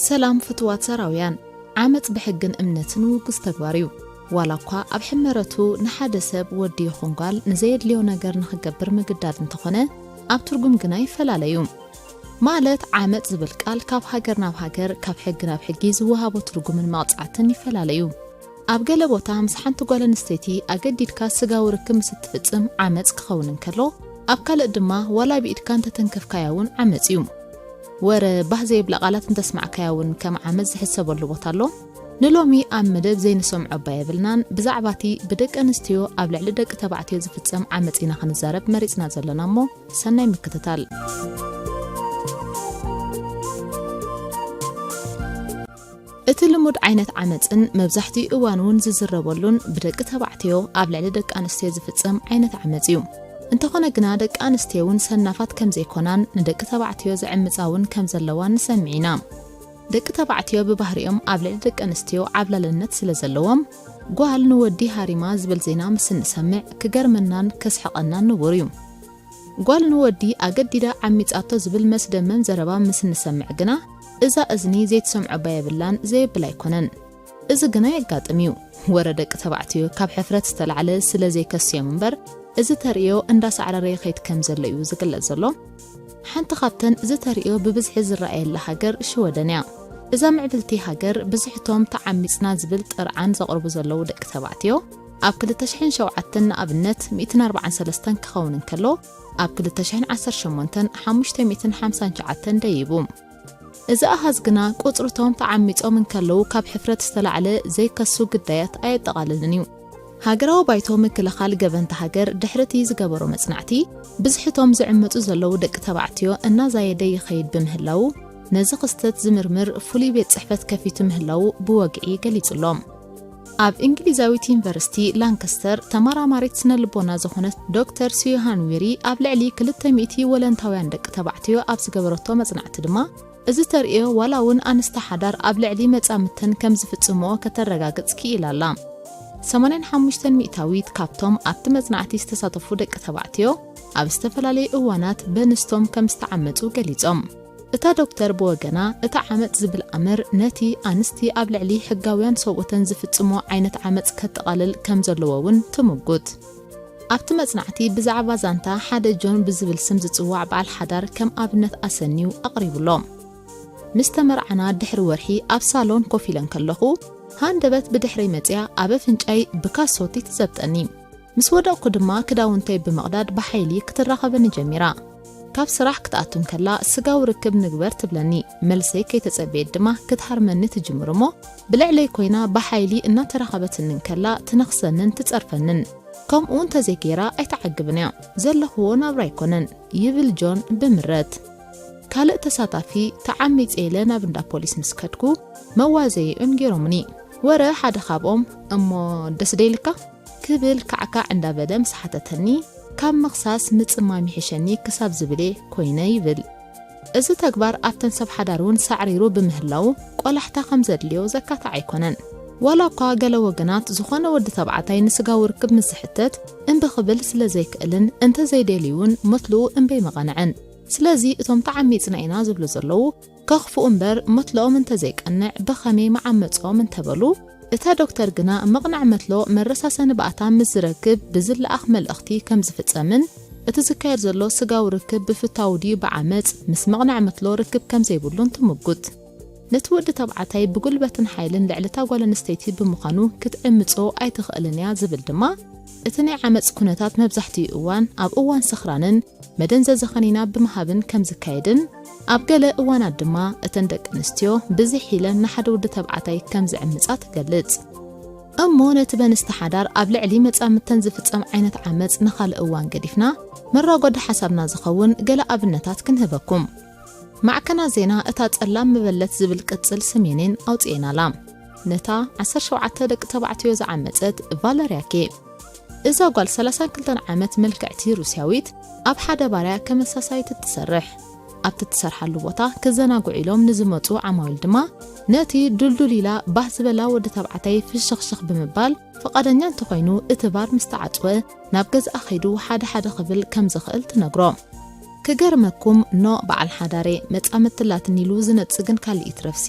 ሰላም ፍትዋት ሰራውያን፣ ዓመጽ ብሕግን እምነትን ውጉዝ ተግባር እዩ። ዋላ እኳ ኣብ ሕመረቱ ንሓደ ሰብ ወዲ ይኹን ጓል ንዘየድልዮ ነገር ንኽገብር ምግዳድ እንተኾነ፣ ኣብ ትርጉም ግና ይፈላለዩ። ማለት ዓመጽ ዝብል ቃል ካብ ሃገር ናብ ሃገር፣ ካብ ሕጊ ናብ ሕጊ ዝወሃቦ ትርጉምን መቕጻዕትን ይፈላለዩ። ኣብ ገለ ቦታ ምስ ሓንቲ ጓል ኣንስተይቲ ኣገዲድካ ስጋዊ ርክብ ምስ እትፍጽም ዓመጽ ክኸውን እንከሎ፣ ኣብ ካልእ ድማ ዋላ ብኢድካ እንተተንከፍካያ እውን ዓመጽ እዩ። ወረ ባህ ዘይብላ ቃላት እንተስማዕካያ እውን ከም ዓመጽ ዝሕሰበሉ ቦታ ኣሎ። ንሎሚ ኣብ መደብ ዘይንሰምዖ እባ የብልናን። ብዛዕባ እቲ ብደቂ ኣንስትዮ ኣብ ልዕሊ ደቂ ተባዕትዮ ዝፍጸም ዓመጽ ኢና ክንዛረብ መሪጽና ዘለና እሞ፣ ሰናይ ምክትታል። እቲ ልሙድ ዓይነት ዓመጽን መብዛሕትኡ እዋን እውን ዝዝረበሉን ብደቂ ተባዕትዮ ኣብ ልዕሊ ደቂ ኣንስትዮ ዝፍጸም ዓይነት ዓመጽ እዩ። እንተኾነ ግና ደቂ ኣንስትዮ እውን ሰናፋት ከም ዘይኮናን ንደቂ ተባዕትዮ ዝዕምጻ እውን ከም ዘለዋን ንሰምዕ ኢና። ደቂ ተባዕትዮ ብባህሪኦም ኣብ ልዕሊ ደቂ ኣንስትዮ ዓብላልነት ስለ ዘለዎም፣ ጓል ንወዲ ሃሪማ ዝብል ዜና ምስ እንሰምዕ ክገርመናን ከስሕቐናን ንቡር እዩ። ጓል ንወዲ ኣገዲዳ ዓሚጻቶ ዝብል መስደመም ዘረባ ምስ እንሰምዕ ግና፣ እዛ እዝኒ ዘይትሰምዖ እባ የብላን ዘየብል ኣይኮነን። እዚ ግና የጋጥም እዩ። ወረ ደቂ ተባዕትዮ ካብ ሕፍረት ዝተላዕለ ስለ ዘይከስዮም እምበር፣ እዚ ተርእዮ እንዳሳዕረረ ይኸይድ ከም ዘሎ እዩ ዝግለጽ ዘሎ። ሓንቲ ካብተን እዚ ተርእዮ ብብዝሒ ዝረኣየላ ሃገር ሽወደን እያ። እዛ ምዕብልቲ ሃገር፣ ብዝሕቶም ተዓሚጽና ዝብል ጥርዓን ዘቕርቡ ዘለዉ ደቂ ተባዕትዮ፣ ኣብ ክልተ ሽሕን ሸውዓተን ንኣብነት ሚእትን ኣርባዓን ሰለስተን ክኸውን እንከሎ፣ ኣብ ክልተ ሽሕን ዓሰርተ ሸሞንተን ሓሙሽተ ሚእትን ሓምሳን ትሽዓተን ደይቡ። እዚ ኣሃዝ ግና ቁጽርቶም ተዓሚጾም እንከለዉ ካብ ሕፍረት ዝተላዕለ ዘይከሱ ግዳያት ኣየጠቓልልን እዩ። ሃገራዊ ባይቶ ምክልኻል ገበንተ ሃገር ድሕሪ እቲ ዝገበሮ መጽናዕቲ፣ ብዝሕቶም ዝዕመጹ ዘለዉ ደቂ ተባዕትዮ እናዛየደ ይኸይድ ብምህላዉ፣ ነዚ ክስተት ዝምርምር ፍሉይ ቤት ጽሕፈት ከፊቱ ምህላዉ ብወግዒ ገሊጹ ኣሎ። ኣብ እንግሊዛዊት ዩኒቨርሲቲ ላንካስተር ተመራማሪት ስነ ልቦና ዝኾነት ዶክተር ሱዮሃን ዊሪ ኣብ ልዕሊ ክልተ ሚእቲ ወለንታውያን ደቂ ተባዕትዮ ኣብ ዝገበረቶ መጽናዕቲ ድማ፣ እዚ ተርእዮ ዋላ እውን ኣንስቲ ሓዳር ኣብ ልዕሊ መጻምድተን ከም ዝፍጽምኦ ከተረጋግጽ ክኢላ ኣላ። ሰማንያን ሓሙሽተን ሚእታዊት ካብቶም ኣብቲ መጽናዕቲ ዝተሳተፉ ደቂ ተባዕትዮ ኣብ ዝተፈላለዩ እዋናት በንስቶም ከም ዝተዓመጹ ገሊጾም። እታ ዶክተር ብወገና፣ እቲ ዓመጽ ዝብል ኣምር ነቲ ኣንስቲ ኣብ ልዕሊ ሕጋውያን ሰብኡተን ዝፍጽሞ ዓይነት ዓመጽ ከጠቓልል ከም ዘለዎ እውን ትምጉት። ኣብቲ መጽናዕቲ ብዛዕባ ዛንታ ሓደ ጆን ብዝብል ስም ዝጽዋዕ በዓል ሓዳር ከም ኣብነት ኣሰንዩ ኣቕሪቡሎ። ምስ ተመርዓና ድሕሪ ወርሒ ኣብ ሳሎን ኮፍ ኢለ እንከለኹ፣ ሃንደበት ብድሕረይ መጽያ ኣብ ኣፍንጫይ ብካሶቲ ትዘብጠኒ። ምስ ወደቕኩ ድማ ክዳውንተይ ብምቕዳድ ብሓይሊ ክትራኸበኒ ጀሚራ። ካብ ስራሕ ክትኣቱ እንከላ ስጋዊ ርክብ ንግበር ትብለኒ። መልሰይ ከይተጸበየት ድማ ክትሃርመኒ ትጅምር እሞ፣ ብልዕለይ ኮይና ብሓይሊ እናተራኸበትኒ እንከላ ትነኽሰንን ትጸርፈንን። ከምኡ እንተዘይገይራ ኣይትዓግብን እያ። ዘለኽዎ ናብራ ኣይኮነን፣ ይብል ጆን ብምረት። ካልእ ተሳታፊ ተዓሚጸ ኢለ ናብ እንዳ ፖሊስ ምስ ከድኩ መዋዘይኦም ገይሮምኒ። ወረ ሓደ ካብኦም፣ እሞ ደስ ዶ ኢልካ? ክብል ካዕካዕ እንዳበለ ምስ ሓተተኒ፣ ካብ ምኽሳስ ምጽማም ይሕሸኒ ክሳብ ዝብል እየ ኮይነ ይብል። እዚ ተግባር ኣብተን ሰብ ሓዳር እውን ሳዕሪሩ ብምህላዉ ቆላሕታ ከም ዘድልዮ ዘካትዕ ኣይኮነን። ዋላ እኳ ገለ ወገናት ዝኾነ ወዲ ተባዕታይ ንስጋዊ ርክብ ምስ ዝሕተት እምቢ ክብል ስለ ዘይክእልን እንተዘይደልዩ እውን መትልኡ እምበይ መቐንዐን። ስለዚ እቶም ተዓሚጽና ኢና ዝብሉ ዘለዉ ከኽፍኡ እምበር መትልኦም እንተዘይቀንዕ ብኸመይ መዓመጽኦም እንተበሉ፣ እታ ዶክተር ግና መቕንዒ መትሎ መረሳሰኒ ባእታ ምስ ዝረክብ ብዝለኣኽ መልእኽቲ ከም ዝፍጸምን እቲ ዝካየድ ዘሎ ስጋዊ ርክብ ብፍታው ድዩ ብዓመጽ ምስ መቕንዒ መትሎ ርክብ ከም ዘይብሉን ትምጉት። ነቲ ወዲ ተባዕታይ ብጉልበትን ሓይልን ልዕሊ እታ ጓል ኣንስተይቲ ብምዃኑ ክትዕምጾ ኣይትኽእልን እያ ዝብል ድማ፣ እቲ ናይ ዓመጽ ኩነታት መብዛሕትኡ እዋን ኣብ እዋን ስኽራንን መደንዘዚ ኸኒና ብምሃብን ከም ዝካየድን፣ ኣብ ገለ እዋናት ድማ እተን ደቂ ኣንስትዮ ብዝሕ ኢለን ንሓደ ወዲ ተባዕታይ ከም ዝዕምጻ ትገልጽ። እሞ ነቲ በንስቲ ሓዳር ኣብ ልዕሊ መጻምድተን ዝፍጸም ዓይነት ዓመጽ ንኻልእ እዋን ገዲፍና፣ መራጎዲ ሓሳብና ዝኸውን ገለ ኣብነታት ክንህበኩም። ማዕከና ዜና እታ ጸላም መበለት ዝብል ቅጽል ስሜኔን ኣውጽኤናላ። ነታ ዓሰርተ ሸውዓተ ደቂ ተባዕትዮ ዝዓመጸት ቫለርያ ኬ። እዛ ጓል ሰላሳን ክልተን ዓመት መልክዕቲ ሩስያዊት ኣብ ሓደ ባርያ ከመሳሳይት ትሰርሕ። ኣብቲ ትሰርሓሉ ቦታ ክዘናግዑ ኢሎም ንዝመጹ ዓማዊል ድማ ነቲ ዱልዱል ኢላ ባህ ዝበላ ወዲ ተባዕታይ ፍሽኽሽኽ ብምባል ፍቓደኛ እንተኾይኑ እቲ ባር ምስ ተዓጽወ ናብ ገዝኣ ከይዱ ሓደ ሓደ ክብል ከም ዝኽእል ትነግሮ። ክገርመኩም ኖ በዓል ሓዳሬ መጻምድቲ ኣላትኒ ኢሉ ዝነጽግን ካልእ ይትረፍሲ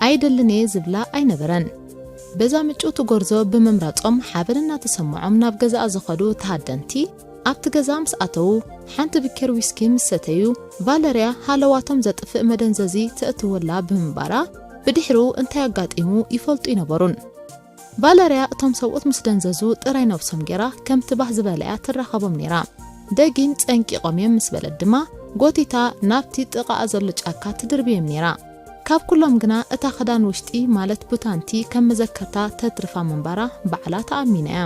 ኣይደልን እየ ዝብላ ኣይነበረን። በዛ ምጭውቲ ጎርዞ ብምምራጾም ሓበን እናተሰምዖም ናብ ገዛኣ ዝኸዱ ተሃደንቲ፣ ኣብቲ ገዛ ምስ ኣተዉ፣ ሓንቲ ብኬር ዊስኪ ምስ ሰተዩ፣ ቫለርያ ሃለዋቶም ዘጥፍእ መደንዘዚ ተእትወላ ብምንባራ፣ ብድሕሪኡ እንታይ ኣጋጢሙ ይፈልጡ ይነበሩን። ቫለርያ እቶም ሰብኡት ምስ ደንዘዙ ጥራይ ነብሶም ጌራ ከምቲ ባህ ዝበለያ ትራኸቦም ኔራ። ደጊም ጸንቂቖም እዮም ምስ በለት ድማ፣ ጎቲታ ናብቲ ጥቓኣ ዘሎ ጫካ ትድርብዮም ኔራ። ካብ ኩሎም ግና እታ ክዳን ውሽጢ ማለት ቡታንቲ ከም መዘከርታ ተትርፋ ምንባራ ባዕላ ተኣሚና እያ።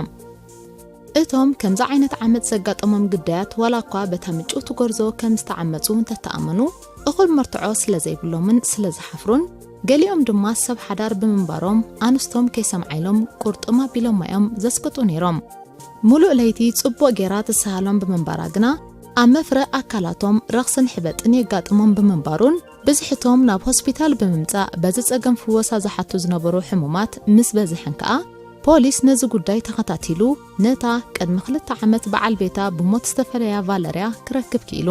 እቶም ከምዚ ዓይነት ዓመጽ ዘጋጠሞም ግዳያት ዋላ እኳ በታ ምጭውቲ ጎርዞ ከም ዝተዓመጹ እንተተኣመኑ፣ እኹል መርትዖ ስለ ዘይብሎምን ስለ ዝሓፍሩን፣ ገሊኦም ድማ ሰብ ሓዳር ብምንባሮም ኣንስቶም ከይሰምዓ ኢሎም ቁርጥም ኣቢሎማ እዮም ዘስቅጡ ነይሮም። ሙሉእ ለይቲ ጽቡቕ ጌራ ትሰሃሎም ብምንባራ ግና፣ ኣብ መፍረ ኣካላቶም ረኽስን ሕበጥን የጋጥሞም ብምንባሩን፣ ብዝሕቶም ናብ ሆስፒታል ብምምጻእ በዚ ጸገም ፍወሳ ዝሓቱ ዝነበሩ ሕሙማት ምስ በዝሐን ከኣ፣ ፖሊስ ነዚ ጉዳይ ተኸታቲሉ ነታ ቅድሚ ክልተ ዓመት በዓል ቤታ ብሞት ዝተፈለያ ቫለርያ ክረክብ ክኢሉ።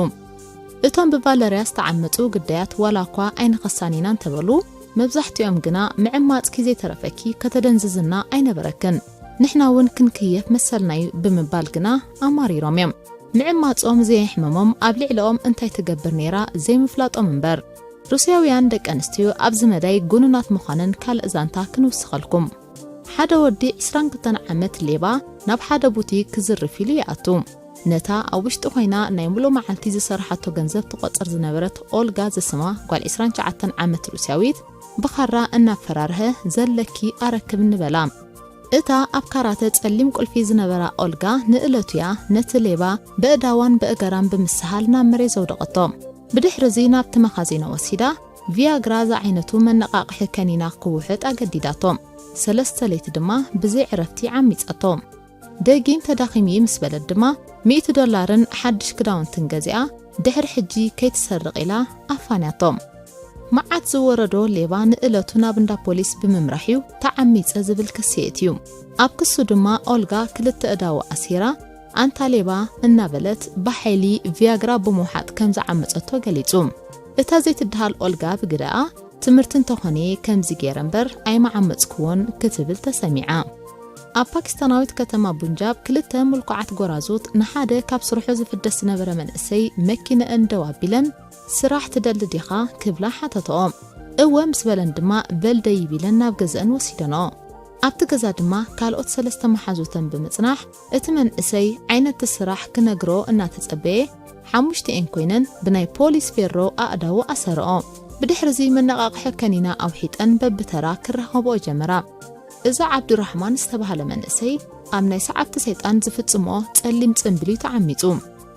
እቶም ብቫለርያ ዝተዓመጹ ግዳያት ዋላ እኳ ኣይንኸሳን ኢና እንተበሉ፣ መብዛሕትኦም ግና ምዕማጽኪ ዘይተረፈኪ ከተደንዝዝና ኣይነበረክን፣ ንሕና እውን ክንክየፍ መሰልና እዩ ብምባል ግና ኣማሪሮም እዮም። ምዕማጾም ዘየሕመሞም ኣብ ልዕሊኦም እንታይ ትገብር ነይራ ዘይምፍላጦም እምበር። ሩስያውያን ደቂ ኣንስትዮ ኣብዚ መዳይ ጉኑናት ምዃነን ካልእ ዛንታ ክንውስኸልኩም። ሓደ ወዲ ዕስራን ክልተን ዓመት ሌባ ናብ ሓደ ቡቲክ ክዝርፍ ኢሉ ይኣቱ። ነታ ኣብ ውሽጢ ኮይና ናይ ሙሉእ መዓልቲ ዝሰርሓቶ ገንዘብ ትቆጽር ዝነበረት ኦልጋ ዝስማ ጓል ዕስራን ትሽዓተን ዓመት ሩስያዊት ብኻራ እናፈራርሀ፣ "ዘለኪ ኣረክብኒ" በላ። እታ ኣብ ካራተ ጸሊም ቁልፊ ዝነበራ ኦልጋ ንእለቱያ ነቲ ሌባ በእዳዋን በእገራን ብምስሃል ናብ መሬት ዘውደቐቶ። ብድሕሪ እዚ ናብቲ መኻዚኖ ወሲዳ ቪያግራ ዝዓይነቱ መነቓቕሒ ከኒና ክውሕጥ ኣገዲዳቶ። ሰለስተ ለይቲ ድማ ብዘይ ዕረፍቲ ዓሚጻቶ። ደጊም ተዳኺሙ እዩ ምስ በለት ድማ ሚእቲ ዶላርን ሓድሽ ክዳውንትን ገዚኣ ድሕሪ ሕጂ ከይትሰርቕ ኢላ ኣፋንያቶ። መዓት ዝወረዶ ሌባ ንእለቱ ናብ እንዳ ፖሊስ ብምምራሕ እዩ ተዓሚጸ ዝብል ክሲ የእትዩ። ኣብ ክሱ ድማ ኦልጋ ክልተ እዳዉ ኣሲራ ኣንታ ሌባ እናበለት ብሓይሊ ቪያግራ ብምውሓጥ ከም ዝዓመጸቶ ገሊጹ። እታ ዘይትድሃል ኦልጋ ብግደኣ ትምህርቲ እንተኾነ ከምዚ ገይረ እምበር ኣይመዓመጽክዎን ክትብል ተሰሚዓ። ኣብ ፓኪስታናዊት ከተማ ቡንጃብ ክልተ ምልኩዓት ጎራዙት ንሓደ ካብ ስርሑ ዝፍደስ ዝነበረ መንእሰይ መኪነአን ደው ኣቢለን ስራሕ ትደሊ ዲኻ ክብላ ሓተተኦ። እወ ምስ በለን ድማ በል ደይብ ኢለን ናብ ገዘአን ወሲደንኦ። ኣብቲ ገዛ ድማ ካልኦት ሰለስተ መሓዙተን ብምጽናሕ እቲ መንእሰይ ዓይነቲ ስራሕ ክነግሮ እናተጸበየ ሓሙሽተኤን ኮይነን ብናይ ፖሊስ ፌሮ ኣእዳዉ ኣሰርኦ። ብድሕሪ እዚ መነቓቕሒ ከኒና ኣውሒጠን በብተራ ክራኸብኦ ጀመራ። እዚ ዓብዱራሕማን ዝተባህለ መንእሰይ ኣብ ናይ ሰዓብቲ ሰይጣን ዝፍጽምኦ ጸሊም ጽምብል እዩ ተዓሚጹ።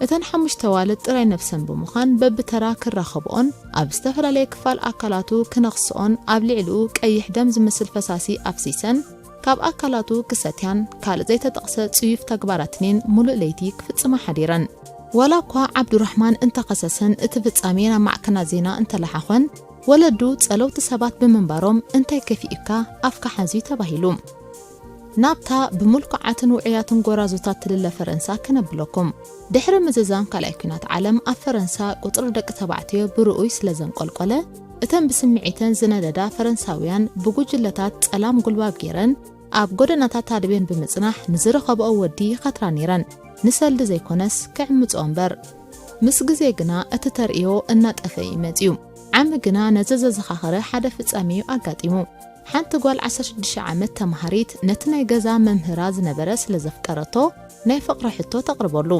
እተን ሓሙሽተ ኣዋልድ ጥራይ ነብሰን ብምዃን በብተራ ክራኸብኦን ኣብ ዝተፈላለየ ክፋል ኣካላቱ ክነኽስኦን ኣብ ልዕሊኡ ቀይሕ ደም ዝመስል ፈሳሲ ኣፍሲሰን ካብ ኣካላቱ ክሰትያን ካልእ ዘይተጠቕሰ ጽዩፍ ተግባራትንን ሙሉእ ለይቲ ክፍጽማ ሓዲረን። ዋላ እኳ ዓብዱራሕማን እንተኸሰሰን እቲ ፍጻሜ ናብ ማዕከናት ዜና እንተለሓኾን፣ ወለዱ ጸለውቲ ሰባት ብምንባሮም እንታይ ከፊኡካ ኣፍካ ሓዚ ተባሂሉ። ናብታ ብምልኩዓትን ውዑያትን ጎራዙታት ትልለ ፈረንሳ ከነብለኩም። ድሕሪ ምዝዛም ካልኣይ ኲናት ዓለም ኣብ ፈረንሳ ቁጽሪ ደቂ ተባዕትዮ ብርኡይ ስለ ዘንቆልቆለ፣ እተን ብስምዒተን ዝነደዳ ፈረንሳውያን ብጉጅለታት ጸላም ጉልባብ ገይረን ኣብ ጎደናታት ታድቤን ብምጽናሕ ንዝረኸብኦ ወዲ ይኸትራ ነይረን። ንሰልዲ ዘይኮነስ ክዕምጽኦ እምበር። ምስ ግዜ ግና እቲ ተርእዮ እናጠፈ እዩ መጺኡ። ዓሚ ግና ነዚ ዘዘኻኸረ ሓደ ፍጻሜ እዩ ኣጋጢሙ። ሓንቲ ጓል ዓሰርተ ሽዱሽተ ዓመት ተማሃሪት ነቲ ናይ ገዛ መምህራ ዝነበረ ስለ ዘፍቀረቶ ናይ ፍቕሪ ሕቶ ተቕርበሉ።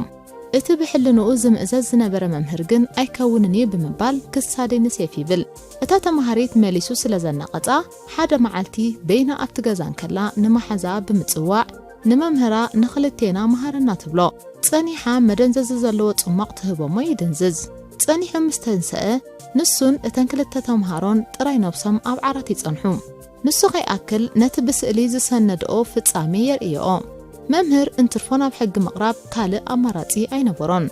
እቲ ብሕልንኡ ዝምእዘዝ ዝነበረ መምህር ግን ኣይከውንን እዩ ብምባል ክሳደይ ንሴፍ ይብል። እታ ተማሃሪት መሊሱ ስለ ዘናቐጻ ሓደ መዓልቲ በይና ኣብቲ ገዛ እንከላ ንመሓዛ ብምጽዋዕ ንመምህራ ንኽልቴና መሃረና ትብሎ። ጸኒሓ መደንዘዚ ዘለዎ ጽሟቕ ትህቦሞ ይድንዝዝ። ጸኒሑ ምስ ተንሰአ ንሱን እተን ክልተ ተምሃሮን ጥራይ ነብሶም ኣብ ዓራት ይጸንሑ። ንሱ ከይኣክል ነቲ ብስእሊ ዝሰነድኦ ፍጻሜ የርእየኦ። መምህር እንትርፎ ናብ ሕጊ ምቕራብ ካልእ ኣማራጺ ኣይነበሮን።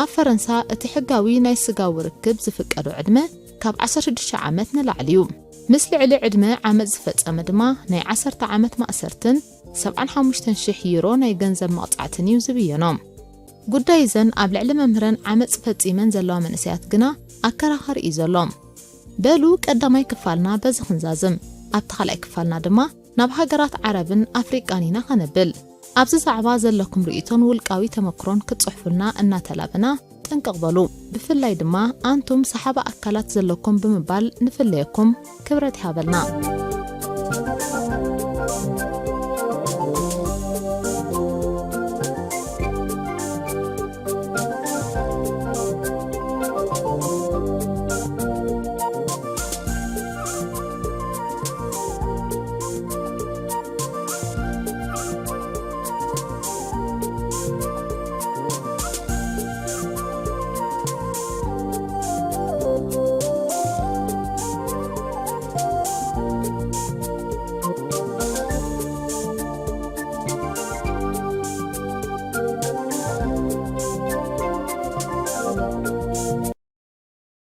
ኣብ ፈረንሳ እቲ ሕጋዊ ናይ ስጋዊ ርክብ ዝፍቀዶ ዕድመ ካብ ዓሰርተ ሽዱሽተ ዓመት ንላዕሊ እዩ። ምስ ልዕሊ ዕድመ ዓመጽ ዝፈጸመ ድማ ናይ ዓሰርተ ዓመት ማእሰርትን ሰብዓን ሓሙሽተን ሽሕ ዩሮ ናይ ገንዘብ መቕጻዕትን እዩ ዝብየኖ። ጉዳይ እዘን ኣብ ልዕሊ መምህረን ዓመጽ ፈጺመን ዘለዋ መንእሰያት ግና ኣከራኻሪ እዩ ዘሎ። በሉ ቀዳማይ ክፋልና በዚ ክንዛዝም፣ ኣብቲ ካልኣይ ክፋልና ድማ ናብ ሃገራት ዓረብን ኣፍሪቃን ኢና ከነብል። ኣብዚ ዛዕባ ዘለኩም ርእይቶን ውልቃዊ ተመክሮን ክትጽሕፉልና እናተላበና ጥንቅቕ በሉ። ብፍላይ ድማ ኣንቱም ሰሓባ ኣካላት ዘለኩም ብምባል ንፍለየኩም። ክብረት ይሃበልና።